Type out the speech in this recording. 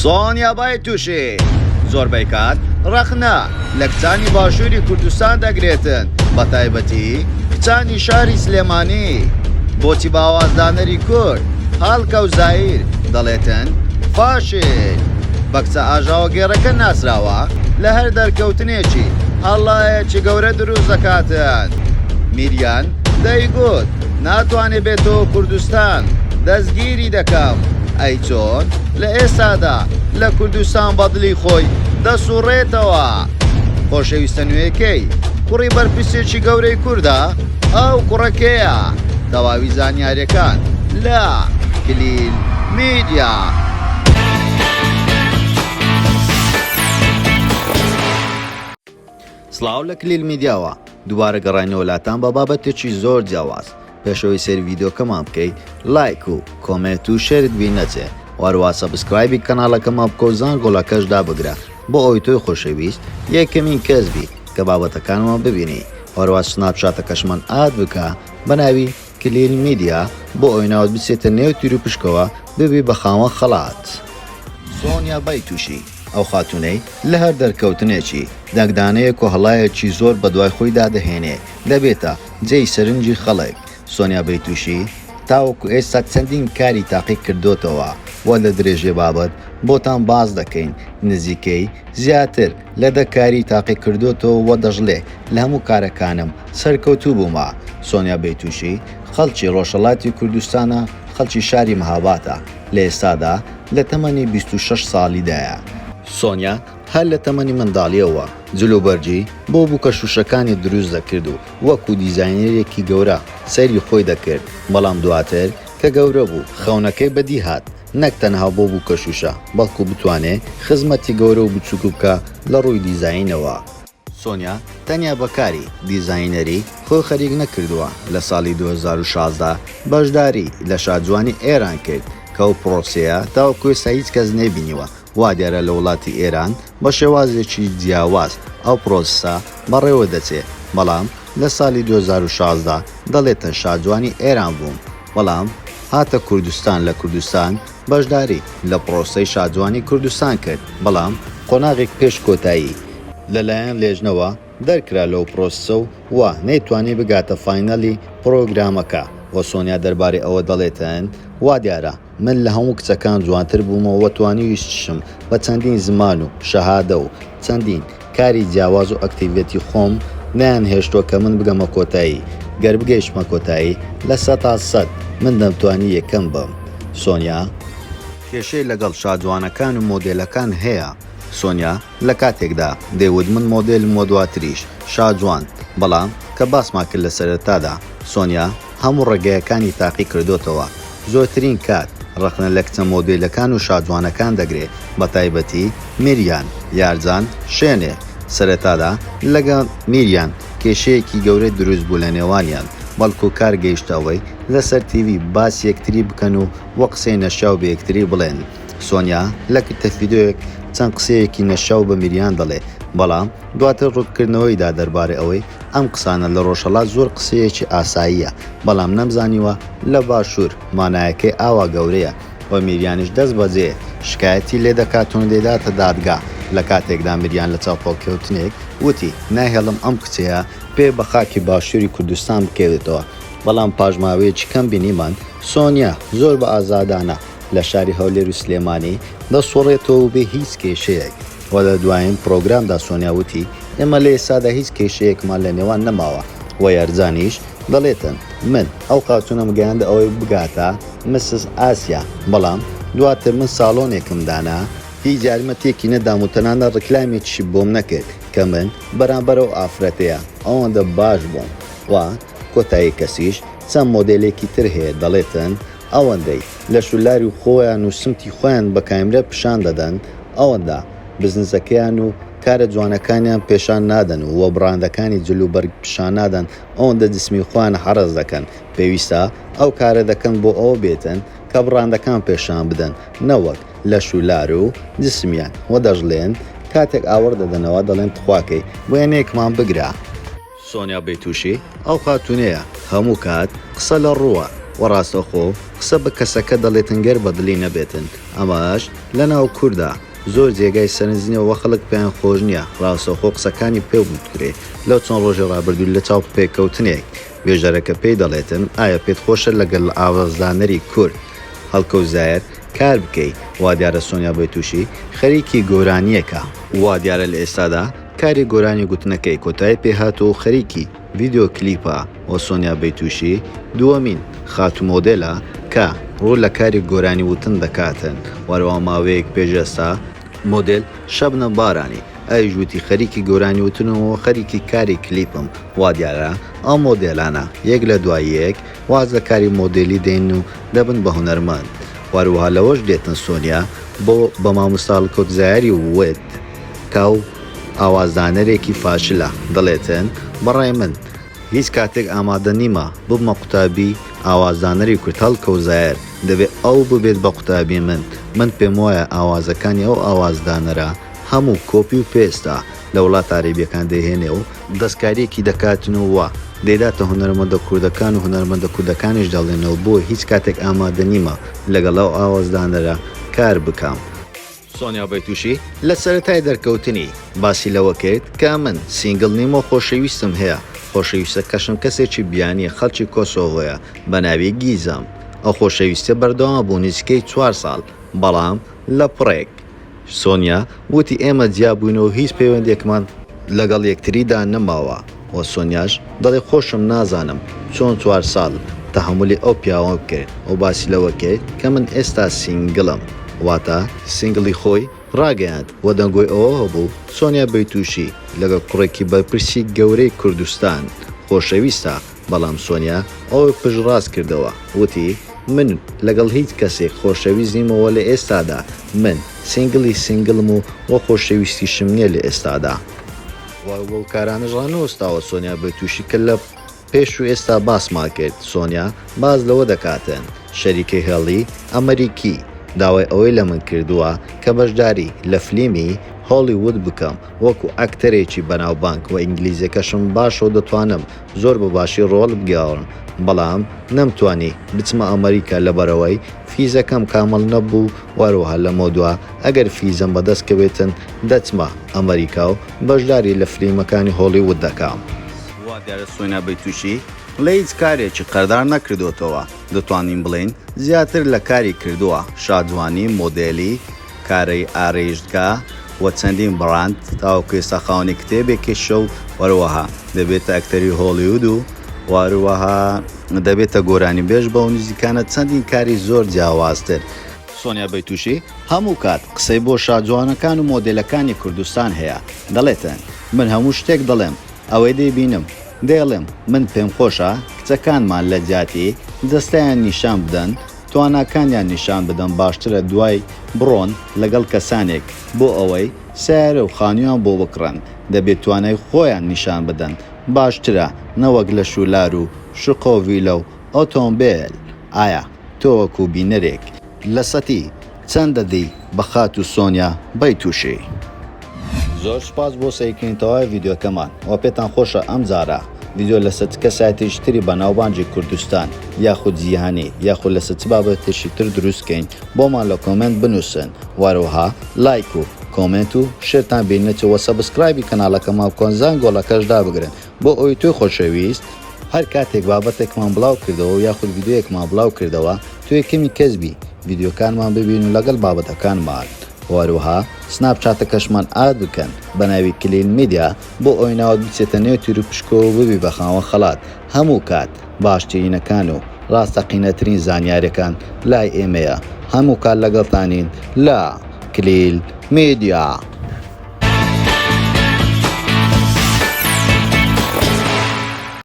سۆنیا بایتوشی زۆربەی کات ڕەخنە لە کچانی باشووری کوردستان دەگرێتن بەتایبەتی کچانی شاری سلێمانی. بۆچی بە ئاوازدانەری کورد هەڵکەوت زاهیر دەڵێتن فاشل؟ بە کچە ئاژاوەگێڕەکە ناسراوە لە هەر دەرکەوتنێکی هەڵایەکی گەورە دروست دەکاتن. میریان دەیگوت ناتوانێ بێتەوە کوردستان دەستگیری دەکەم، ئەی چۆن لە ئێستادا لە کوردستان بە دڵی خۆی دەسوڕێتەوە؟ خۆشەویستە نوێیەکەی کوڕی بەرپرسێکی گەورەی کوردە؟ ئەو کوڕە کێیە؟ تەواوی زانیاریەکان لە کلیل میدیا. سڵاو لە کلیل میدیاوە دووبارە گەڕاینەوە لاتان بە بابەتێکی زۆر جیاواز پێشەوەی سەیری ڤیدیۆکەمان بکەی لایک و comment و share ت بیر نەچێ وەروا subscribe ی کەناڵەکەمان بکە و زانگۆڵەکەش دابگرە بۆ ئەوەی تۆی خۆشەویست یەکەمین کەس بی کە بابەتەکانمان ببینی وەروا سناپچاتەکەشمان add بکە بەناوی کلیل میدیا بۆ ئەوەی ناوت بچێتە نێو تیروپشکەوە ببی بە خاوەن خەڵات. سۆنیا بایتوشی، ئەو خاتوونەی لە هەر دەرکەوتنێکی دەنگدانەیەک و هەڵایەکی زۆر بەدوای خۆیدا دەهێنێ، دەبێتە جێی سەرنجی خەڵک. سۆنیا بەیتوشی تاوەکو ئێستا چەندین کاری تاقی کردۆتەوە و لە درێژەی بابەت بۆتان باس دەکەین، نزیکەی زیاتر لە دە کاری تاقی کردۆتەوە و دەشڵێ لە هەموو کارەکانم سەرکەوتوو بوومە. سۆنیا بەیتوشی خەڵکی ڕۆژهەڵاتی کوردستانە، خەڵکی شاری مهاباتە، لە ئێستادا لە تەمەنی 26 ساڵیدایە. سۆنیا هەر لە تەمەنی منداڵییەوە جلوبەرگی بۆ بووکەشووشەکانی دروست دەکرد و وەکو دیزاینەرێکی گەورە سەیری خۆی دەکرد، بەڵام دواتر کە گەورە بوو خەونەکەی بەدی هات، نەک تەنها بۆ بووکەشووشە، بەڵکو بتوانێ خزمەتی گەورە و بچووک بکا لە ڕووی دیزاینەوە. سۆنیا تەنیا بە کاری دیزاینەری خۆی خەریک نەکردووە، لە ساڵی 2016 بەشداری لە شاجوانی ئێران کرد، کە ئەو پرۆسەیە تاوەکو ئێستا هیچ کەس نەیبینیوە، وا دیارە لە وڵاتی ئێران بە شێوازێکی جیاواز ئەو پرۆسسە بەڕێوە دەچێ، بەڵام لە ساڵی 2016 دەڵێتن شاجوانی ئێران بووم، بەڵام هاتە کوردستان لە کوردستان بەشداری لە پرۆسەی شاجوانی کوردستان کرد، بەڵام قۆناغێک پێش کۆتایی لەلایەن لێژنەوە دەرکرا لەو پرۆسسە و وا نەیتوانی بگاتە final ی پرۆگرامەکە و سۆنیا دەربارەی ئەوە دەڵێتن وا دیارە من لە هەموو کچەکان جوانتر بوومەوە و توانیویشتشم بە چەندین زمان و شەهادە و چەندین کاری جیاواز و ئەکتیڤیەتی خۆم نەیانهێشتووە کە من بگەمە کۆتایی، گەر بگەیشتمە کۆتایی 100% من دەمتوانی یەکەم بم. سۆنیا. کێشەی لەگەڵ شاجوانەکان و مۆدێلەکان هەیە. سۆنیا لە کاتێکدا دەیوت من مۆدێلم وە دواتریش شاجوان، بەڵام کە باسمان کرد لە سەرەتادا سۆنیا هەموو ڕێگەیەکانی تاقی کردۆتەوە، زۆرترین کات ڕەخنە لە کچە مۆدێلەکان و شاجوانەکان دەگرێ بەتایبەتی میریان یارجان شێنێ، سەرەتادا لەگەڵ میریان کێشەیەکی گەورە دروست بوو لە نێوانیان بەڵکو کار گەیشتە ئەوەی لەسەر تیڤی باس یەکتری بکەن و وە قسەی نەشیاو بە یەکتری بڵێن. سۆنیا لە کرتە ڤیدیۆیەک چەند قسەیەکی نەشیاو بە میریان دەڵێ، بەڵام دواتر ڕوونکردنەوەی دا دەربارەی ئەوەی ئەم قسانە لە ڕۆژهەڵات زۆر قسەیەکی ئاساییە، بەڵام نەمزانیوە لە باشوور مانایەکەی ئاوا گەورەیە و میریانیش دەست بەجێ شکایەتی لێ دەکات و دەیداتە دادگا، لە کاتێکدا میریان لە چاوپێکەوتنێک وتی ناهێڵم ئەم کچەیە پێ بە خاکی باشووری کوردستان بکەوێتەوە، بەڵام پاش ماوەیەکی کەم بینیمان سۆنیا زۆر بە ئازادانە لە شاری هەولێر و سلێمانی دەسوڕێتەوە و بێ هیچ کێشەیەک و لە دوایین پڕۆگرامدا سۆنیا وتی ئێمە لە ئێستادا هیچ کێشەیەکمان لە نێوان نەماوە و یارجانیش دەڵێتن من ئەو خاتوونەم گەیاندە ئەوەی بگاتە مسس ئاسیا بەڵام دواتر من ساڵۆنێکم دانا هیچ یارمەتیەکی نەدام و تەنانەت ڕیکلامێکیشی بۆم نەکرد کە من بەرامبەر ئەو ئافرەتەیە ئەوەندە باش بووم و کۆتایی کەسیش چەند مۆدێلێکی تر هەیە دەڵێتن ئەوەندەی لەش و لاری خۆیان و سمتی خۆیان بە کایمرە پیشان دەدەن ئەوەندە بزنزەکەیان و کارە جوانەکانیان پێشان نادەن و بڕاندەکانی جل و بەرگ پیشان نادەن ئەوەندە جسمی خۆیان حەڕز دەکەن پێویستە ئەو کارە دەکەن بۆ ئەوە بێتن کە بڕاندەکان پێشان بدەن نەوەک لەش و لار و جسمیان وە دەشڵێن کاتێک ئاوڕ دەدەنەوە دەڵێن تخواکەی وێنەیەکمان بگرە. سۆنیا بەیتوشی ئەو خاتوونەیە هەموو کات قسە لە ڕووە. و ڕاستەوخۆ قسە بە کەسەکە دەڵێتن گەر بە دڵی نەبێتن ئەمەش لە ناو کوردا زۆر جێگای سەرنج نیە وە خەڵک پێیان خۆش نیە ڕاستەوخۆ قسەکانی پێ بوترێ لەو چەند ڕۆژی ڕابردوو لە چاو پێکەوتنێک بێژەرەکە پێی دەڵێتن ئایا پێت خۆشە لەگەڵ ئاوازدانەری کورد هەڵکەوت زایەر کار بکەی وادیارە سۆنیا بەیتوشی خەریکی گۆرانیەکە. وادیارە لە ئێستادا کاری گۆرانی گوتنەکەی کۆتایی پێ هاتووە و خەریکی ڤیدیۆ کلیپە و سۆنیا بەیتوشی دووەمین خاتوو مۆدێلە کە ڕوو لە کاری گۆرانی وتن دەکاتن و هەروەها ماوەیەک پێش ئێستا مۆدێل شەبنەم بارانی ئەویش وتی خەریکی گۆرانی وتنم و خەریکی کاری کلیپم وادیارە ئەو مۆدێلانە یەک لە دوای یەک واز لە کاری مۆدێلی دێن و دەبن بە هونەرمەند و هەروەها لەوەش دێتن سۆنیا بۆ بە مامۆستا هەڵکەوت زایەری وت کە ئەو ئاوازدانەرێکی فاشلە دەڵێتن بەڕای من هیچ کاتێک ئامادە نیمە ببمە قوتابی ئاوازدانەری کورد هەڵکەوت زایەر دەبێ ئەو ببێت بە قوتابی من من پێموایە ئاوازەکانی ئەو ئاوازدانەرە هەموو کۆپی و پێستە لە وڵاتە عەرەبیەکان دەیهێنێ و دەستکاریەکی دەکاتن و وا دەیداتە هونەرمەندە کوردەکان و هونەرمەندە کوردەکانیش دەڵێنەوە بۆ هیچ کاتێک ئامادە نیمە لەگەڵ ئەو ئاوازدانەرە کار بکەم. سۆنیا بەیتوشی لە سەرەتای دەرکەوتنی باسی لەوە کرد کە من single نیم و خۆشەویستم هەیە، خۆشەویستەکەشم کەسێکی بیانییە خەڵکی کۆسۆڤۆیە بە ناوی گیزەم. ئەو خۆشەویستیە بەردەوام بوو نزیکەی چوار ساڵ، بەڵام لە پڕێک سۆنیا وتی ئێمە جیابووینەوە و هیچ پەیوەندیەکمان لەگەڵ یەکتریدا نەماوە و سۆنیاش دەڵێ خۆشم نازانم چۆن چوار ساڵ تەحەمولی ئەو پیاوەم کرد و باسی لەوە کرد کە من ئێستا single م واتە single ی خۆی ڕاگەیاند و دەنگۆی ئەوە هەبوو سۆنیا بەیتوشی لەگەڵ کوڕێکی بەرپرسی گەورەی کوردستان خۆشەویستە بەڵام سۆنیا ئەوەی پشتڕاست کردەوە وتی، من لەگەڵ هیچ کەسێک خۆشەویست نیم و لە ئێستادا من single ی single م و وە خۆشەویستیشم نیە لە ئێستادا. وە بەو کارانەش ڕانەوەستاوە سۆنیا بەیتوشی کە لە پێش و ئێستا باسمان کرد سۆنیا باس لەوە دەکاتن شەریکەی هێڵی ئەمەریکی داوای ئەوەی لە من کردووە کە بەشداری لە فلیمی هۆڵیوود بکەم وەکو ئەکتەرێکی بەناوبانگ وە ئینگلیزیەکەشم باشە و دەتوانم زۆر بە باشی ڕۆڵ بگێڕم بەڵام نەمتوانی بچمە ئەمریکا لەبەرئەوەی فیزەکەم کامڵ نەبوو و هەروەها لەمەودوا ئەگەر فیزەم بەدەست کەوێتن دەچمە ئەمریکا و بەشداری لە فلیمەکانی هۆڵیوود دەکەم. وا دیارە سۆنیا بەیتوشی لە هیچ کارێکی قەردار نەکردۆتەوە دەتوانین بڵێین زیاتر لە کاری کردووە شاجوانی، مۆدێلی، کارەی ئارەیشتگا و چەندین بڕاند تاوەکو ئێستا خاوەنی کتێبێکیشە و هەروەها دەبێتە ئەکتەری هۆڵیود و هەروەها دەبێتە گۆرانیبێژ بەو نزیکانە چەندین کاری زۆر جیاوازتر. سۆنیا بەیتوشی هەموو کات قسەی بۆ شاجوانەکان و مۆدێلەکانی کوردستان هەیە دەڵێتن من هەموو شتێک دەڵێم ئەوەی دەیبینم دەیڵێم من پێمخۆشە کچەکانمان لەجیاتی جەستەیان نیشان بدەن تواناکانیان نیشان بدەن باشترە دوای بڕۆن لەگەڵ کەسانێک بۆ ئەوەی سەیارە و خانویان بۆ بکڕن دەبێت توانای خۆیان نیشان بدەن باشترە نەوەک لەش و لار و شوقە و ڤیلە و ئۆتۆمبێل ئایا تۆ وەکو بینەرێک لە سەتی چەند دەدەی بە خاتوو سۆنیا بەیتوشی؟ زۆر سوپاس بۆ سەیرکردنی تەواوی ڤیدیۆکەمان وە پێتان خۆشە ئەم جارە ڤیدیۆ لەسەر چ کەسایەتێکی تری بەناوبانگی کوردستان یاخود جیهانی یاخود لەسەر چ بابەتێکی تر دروست کەین بۆمان لە comment بنوسن وەهەروەها لایک و comment و share تان بیر نەچێ وە subscribe ی کەناڵەکەمان بکەن زەنگۆڵەکەش دابگرن بۆ ئەوەی تۆی خۆشەویست هەر کاتێک بابەتێکمان بڵاو کردەوە یاخود ڤیدیۆیەکمان بڵاو کردەوە تۆ یەکەمی کەس بی ڤیدیۆکانمان ببین و لەگەڵ بابەتەکانمان و هەروەها سناپ چاتەکەشمان add بکەن بەناوی کلیل میدیا بۆ ئەوەی ناوت بچێتە نێو تیروپشکەوە و ببی بە خاوەن خەڵات هەموو کات باشترینەکان و ڕاستەقینەترین زانیارەکان لای ئێمەیە هەموو کات لەگەڵتانین لە کلیل میدیا.